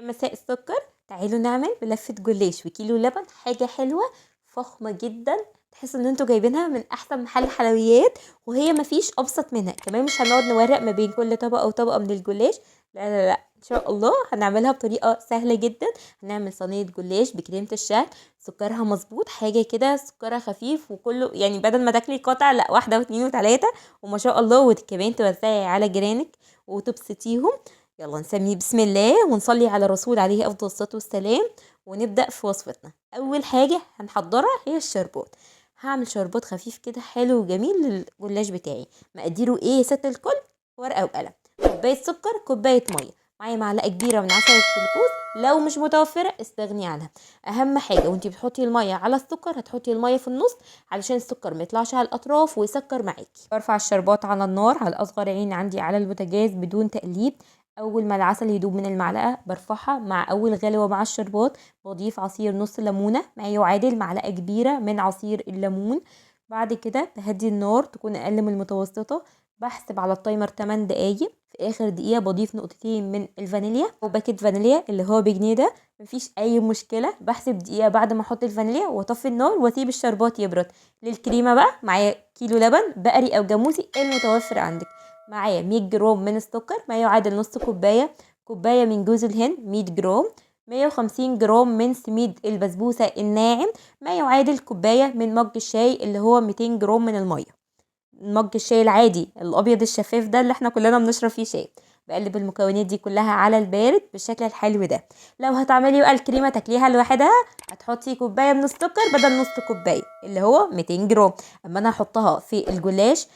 مساء السكر. تعالوا نعمل بلفة جلاش وكيلو لبن، حاجة حلوة فخمة جدا، تحسوا ان انتوا جايبينها من احسن محل حلويات، وهي مفيش ابسط منها. كمان مش هنقعد نورق ما بين كل طبقة وطبقة من الجلاش، لا لا لا، ان شاء الله هنعملها بطريقة سهلة جدا. هنعمل صينية جلاش بكريمة الشهد، سكرها مظبوط، حاجة كده سكرها خفيف، وكله يعني بدل ما تاكلي قطع لا واحدة واتنين وتلاتة، وما شاء الله. وكمان توزعي على جيرانك وتبسطيهم. يلا نسمي بسم الله ونصلي على الرسول عليه افضل الصلاة والسلام، ونبدا في وصفتنا. اول حاجة هنحضرها هي الشربات. هعمل شربات خفيف كده حلو وجميل للجلاش بتاعي. مقاديره ايه يا ست الكل؟ ورقة وقلم. كوباية سكر، كوباية مية، معايا معلقه كبيرة من عسل الجلوكوز، لو مش متوفرة استغني عنها. اهم حاجة وانتي بتحطي المية على السكر هتحطي المية في النص علشان السكر ما يطلعش على الاطراف ويسكر معاكي. برفع الشربات على النار على اصغر عين عندي على البوتاجاز بدون تقليب. اول ما العسل يدوب من المعلقة برفعها مع اول غلوه مع الشربات. بضيف عصير نص ليمونه ما يعادل معلقه كبيرة من عصير الليمون. بعد كده بهدي النار تكون اقل من المتوسطة، بحسب على ال timer 8 دقايق. في اخر دقيقة بضيف نقطتين من الفانيليا او باكت فانيليا اللي هو بجنيه ده، مفيش اي مشكلة. بحسب دقيقة بعد ما احط الفانيليا واطفي النار واسيب الشربات يبرد. للكريمه بقى معايا كيلو لبن بقري او جاموسي المتوفر عندك، معايا 100 جرام من السكر ما يعادل نص كوباية، كوباية من جوز الهند 100 جرام، 150 جرام من سميد البسبوسه الناعم ما يعادل كوباية من مج الشاي اللي هو 200 جرام من المية، مج الشاي العادي الابيض الشفاف ده اللي احنا كلنا بنشرب فيه شاي. بقلب المكونات دي كلها على البارد بالشكل الحلو ده. لو هتعملي بقى الكريمة تاكليها لوحدها هتحطي كوباية من السكر بدل نص كوباية اللي هو 200 جرام. اما انا هحطها في الجلاش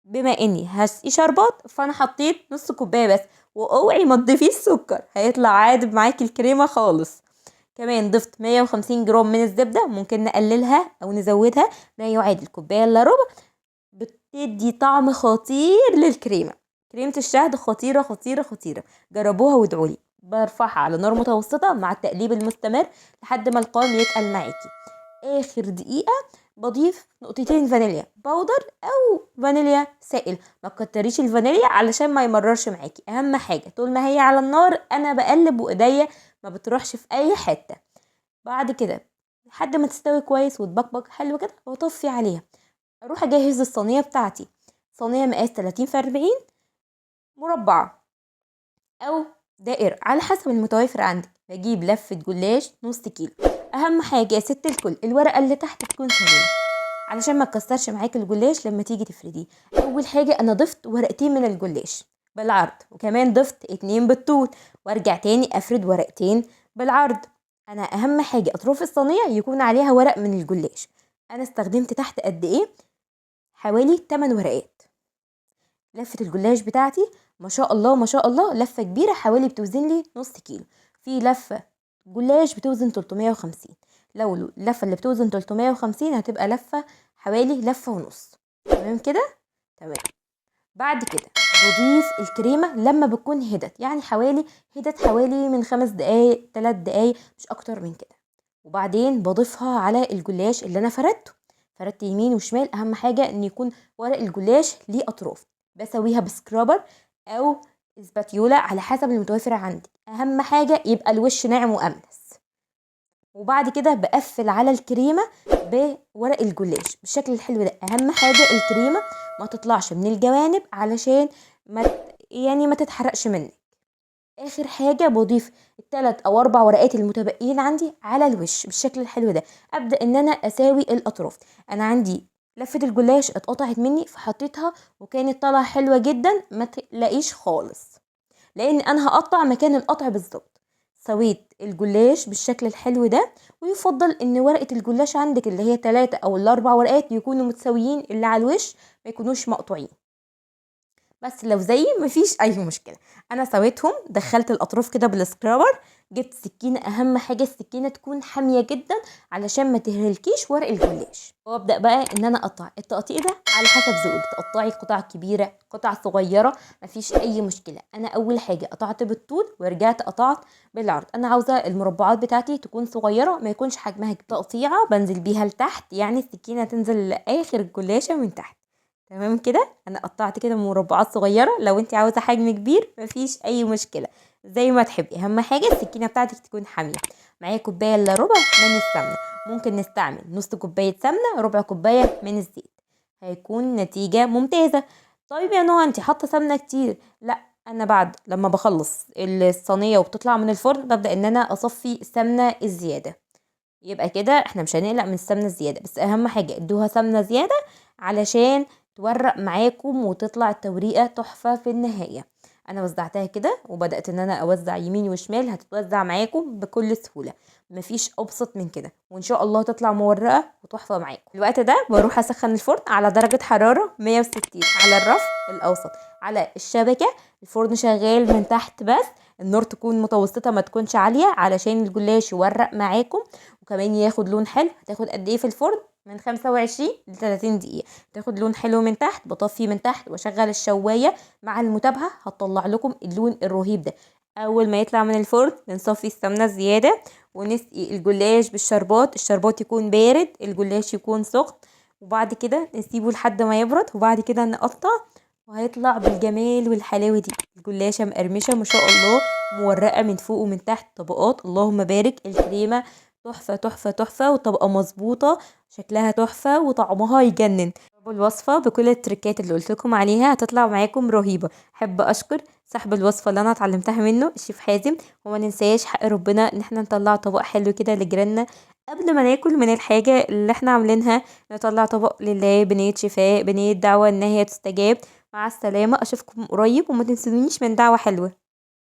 بما اني هسقي شربات فانا حطيت نص كوباية بس، واوعي ما تضيفيش سكر هيطلع عادب معاكي الكريمة خالص. كمان ضفت 150 جرام من الزبدة، ممكن نقللها او نزودها ما يعادل كوباية الا ربع، بتدي طعم خطير للكريمه. كريمة الشهد خطيرة خطيرة خطيرة، جربوها وادعولي. برفعها على نار متوسطه مع التقليب المستمر لحد ما القوام يتقل معاكي. اخر دقيقة بضيف نقطتين فانيليا powder او فانيليا سائل، ما تكتريش الفانيليا علشان ما يمررش معاكي. اهم حاجة طول ما هي على النار انا بقلب وايديا ما بتروحش في اي حتة. بعد كده لحد ما تستوي كويس وتبقبق حلو كده واطفي عليها. اروح اجهز الصينية بتاعتي. صينية مقاس 30 في 40 مربعه او دائرة على حسب المتوفر عندك. بجيب لفه جلاش نص كيلو. اهم حاجة يا ست الكل الورقة اللي تحت تكون سليمة علشان ما تكسرش معاك الجلاش لما تيجي تفرديه. اول حاجة انا ضفت ورقتين من الجلاش بالعرض، وكمان ضفت 2 بالطول، وارجع تاني افرد ورقتين بالعرض. انا اهم حاجة اطراف الصينية يكون عليها ورق من الجلاش. انا استخدمت تحت قد ايه؟ حوالي 8 ورقات. لفه الجلاش بتاعتي ما شاء الله ما شاء الله لفه كبيرة، حوالي بتوزن لي نص كيلو. في لفه جلاش بتوزن 350، لو اللفة اللي بتوزن 350 هتبقى لفه حوالي لفه ونص. تمام كده؟ تمام. بعد كده بضيف الكريمة لما بتكون هدت، يعني حوالي هدت حوالي من 5 دقايق 3 دقايق مش اكتر من كده. وبعدين بضيفها على الجلاش اللي انا فردته، فردت يمين وشمال. اهم حاجة ان يكون ورق الجلاش ليه اطراف. بسويها ب scraper او spatula على حسب المتوفر عندي. اهم حاجة يبقى الوش ناعم واملس. وبعد كده بقفل على الكريمة بورق الجلاش بالشكل الحلو ده. اهم حاجة الكريمة ما تطلعش من الجوانب علشان ما تتحرقش منك. اخر حاجة بضيف ال3 او 4 ورقات المتبقيين عندي على الوش بالشكل الحلو ده. ابدا ان انا اساوي الاطراف. انا عندي لفه الجلاش اتقطعت مني فحطيتها وكانت طالعه حلوة جدا، ما تقلقيش خالص لان انا هقطع مكان القطع بالظبط. سويت الجلاش بالشكل الحلو ده. ويفضل ان ورقة الجلاش عندك اللي هي 3 او 4 ورقات يكونوا متساويين اللي على الوش، ما يكونوش مقطوعين. بس لو زيي مفيش اي مشكلة. انا سويتهم، دخلت الاطراف كده بال scraper، جبت سكينة. اهم حاجة السكينة تكون حامية جدا علشان ما تهلكيش ورق الجلاش. وابدا بقى ان انا اقطع. التقطيع ده على حسب ذوقك، تقطعي قطع كبيرة قطع صغيرة مفيش اي مشكلة. انا اول حاجة قطعت بالطول ورجعت قطعت بالعرض. انا عاوزه المربعات بتاعتي تكون صغيرة ما يكونش حجمها كبير. تقطيعه بنزل بيها لتحت، يعني السكينة تنزل لاخر الجلاشه من تحت. تمام كده. انا قطعت كده مربعات صغيرة، لو انت عاوزه حجم كبير مفيش اي مشكلة. زي ما تحبي. اهم حاجة السكينة بتاعتك تكون حامية. معايا كوباية الا ربع من السمنة، ممكن نستعمل نص كوباية سمنه، ربع كوباية من الزيت، هيكون نتيجة ممتازة. طيب يا نهى انت حاطه سمنه كتير. لا، انا بعد لما بخلص الصينية وبتطلع من الفرن ببدا ان انا اصفي السمنة الزيادة، يبقى كده احنا مش هنقلق من السمنة الزيادة. بس اهم حاجة ادوها سمنه زيادة علشان تورق معاكم وتطلع التوريقه تحفة في النهاية. انا وزعتها كده وبدات ان انا اوزع يمين وشمال، هتتوزع معاكم بكل سهولة، مفيش ابسط من كده، وان شاء الله تطلع مورقه وتحفه معاكم. الوقت ده بروح اسخن الفرن على درجه حرارة 160 على الرف الاوسط على الشبكة. الفرن شغال من تحت بس، النار تكون متوسطه ما تكونش عالية علشان الجلاش يورق معاكم وكمان ياخد لون حلو. هتاخد قد ايه في الفرن؟ من 25 ل 30 دقيقة. تاخد لون حلو من تحت، بطفي من تحت واشغل الشوايه مع المتابعة، هتطلع لكم اللون الرهيب ده. اول ما يطلع من الفرن بنصفي السمنة الزيادة ونسقي الجلاش بالشربات، الشربات يكون بارد الجلاش يكون سخن، وبعد كده نسيبه لحد ما يبرد، وبعد كده نقطع، وهيطلع بالجمال والحلاوه دي. الجلاشه مقرمشه ما شاء الله، مورقه من فوق ومن تحت طبقات، اللهم بارك. الكريمة تحفة تحفة تحفة، وطبقه مظبوطة، شكلها تحفة وطعمها يجنن. جربوا الوصفة بكل التركات اللي قلت لكم عليها، هتطلع معاكم رهيبة. احب اشكر صاحب الوصفة اللي انا اتعلمتها منه الشيف حازم، وما ننساش حق ربنا ان احنا نطلع طبق حلو كده لجيراننا قبل ما ناكل من الحاجة اللي احنا عاملينها، نطلع طبق لله بنيه شفاء، بنيه دعوه ان هي تستجاب. مع السلامة، اشوفكم قريب، وما تنسونيش من دعوه حلوة.